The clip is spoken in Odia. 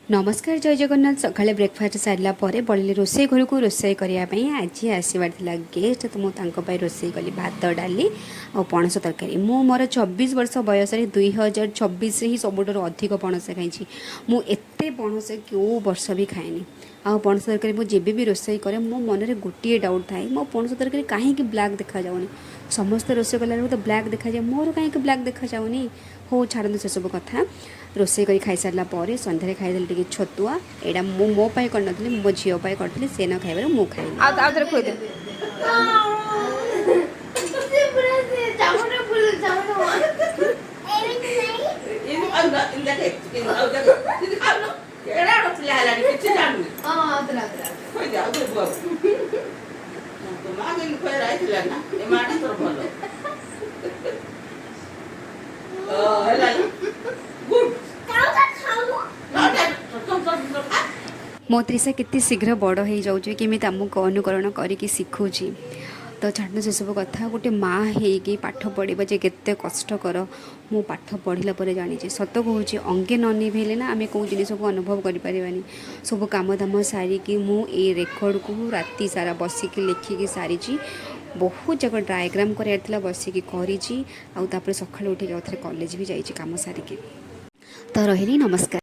ନମସ୍କାର, ଜୟ ଜଗନ୍ନାଥ। ସକାଳେ ବ୍ରେକଫାଷ୍ଟ ସାରିଲା ପରେ ପଳେଇଲି ରୋଷେଇ ଘରକୁ ରୋଷେଇ କରିବା ପାଇଁ। ଆଜି ଆସିବାର ଥିଲା ଗେଷ୍ଟ, ତ ମୁଁ ତାଙ୍କ ପାଇଁ ରୋଷେଇ କଲି ଭାତ, ଡାଲି ଆଉ ପଣସ ତରକାରୀ। ମୁଁ ମୋର 24 ବର୍ଷ ବୟସରେ 2026ରେ ହିଁ ସବୁଠାରୁ ଅଧିକ ପଣସ ଖାଇଛି। ମୁଁ ଏତେ ପଣସ କେଉଁ ବର୍ଷ ବି ଖାଏନି। ଆଉ ପଣସ ତରକାରୀ ମୁଁ ଯେବେ ବି ରୋଷେଇ କରେ, ମୋ ମନରେ ଗୋଟିଏ ଡାଉଟ୍ ଥାଏ, ମୋ ପଣସ ତରକାରୀ କାହିଁକି ବ୍ଲାକ୍ ଦେଖାଯାଉନି? ସମସ୍ତେ ରୋଷେଇ କଲା ବେଳକୁ ତ ବ୍ଲାକ୍ ଦେଖାଯାଏ, ମୋର କାହିଁକି ବ୍ଲାକ୍ ଦେଖାଯାଉନି? ହଉ, ଛାଡ଼ନ୍ତୁ ସେସବୁ କଥା। ରୋଷେଇ କରି ଖାଇସାରିଲା ପରେ ସନ୍ଧ୍ୟାରେ ଖାଇଦେଲି ଟିକେ ଛତୁଆ। ଏଇଟା ମୁଁ ମୋ ପାଇଁ କରିନଥିଲି, ମୁଁ ମୋ ଝିଅ ପାଇଁ କରିଥିଲି। ସେ ନ ଖାଇବାରୁ ମୁଁ ଖାଇଲି। ଆଉ ଆଉ ଥରେ ଖୋଇଦେ। ସେ ପୁରା ସେ ଚାମଚ ଫୁଲ ଚାମଚ। ଦେଖେ, ଆଉ ଦେଖେ, ଖାଉନୁ। ଏଡା ବଡ଼ ପିଲା ହେଲାଣି, କିଛି ଜାଣୁନି। ହଁ, ଆଉ ଥରେ, ଆଉ ଥରେ। ଖୋଇଦେ, ଆଉ ଥରେ ବୁଆକୁ। ତୋ ମା କେମିତି ଖୁଆଇ ରହିଥିଲା ନା, ଏ ମାଟା ତୋର ଭଲ ଓ, ହେଲା ଗୁଡ୍। ଖାଉନୁ। ମୋ ତ୍ରିଷା କେତେ ଶୀଘ୍ର ବଡ଼ ହେଇଯାଉଛି, କେମିତି ଆମକୁ ଅନୁକରଣ କରିକି ଶିଖୁଛି। ତ ଛାଡ଼ନ୍ତୁ ସେସବୁ କଥା। ଗୋଟେ ମା ହେଇକି ପାଠ ପଢ଼ିବା ଯେ କେତେ କଷ୍ଟକର, ମୁଁ ପାଠ ପଢ଼ିଲା ପରେ ଜାଣିଛି। ସତ କହୁଛି, ଅଙ୍ଗେ ନ ନିଭେଇଲେ ନା ଆମେ କେଉଁ ଜିନିଷକୁ ଅନୁଭବ କରିପାରିବାନି। ସବୁ କାମ ଦାମ ସାରିକି ମୁଁ ଏଇ ରେକର୍ଡ଼କୁ ରାତି ସାରା ବସିକି ଲେଖିକି ସାରିଛି। ବହୁତ ଯାକ ଡାଇଗ୍ରାମ୍ କରିବାର ଥିଲା, ବସିକି କରିଛି। ଆଉ ତାପରେ ସକାଳୁ ଉଠିକି ଆଉ ଥରେ କଲେଜ ବି ଯାଇଛି କାମ ସାରିକି। ତ ରହିଲି, ନମସ୍କାର।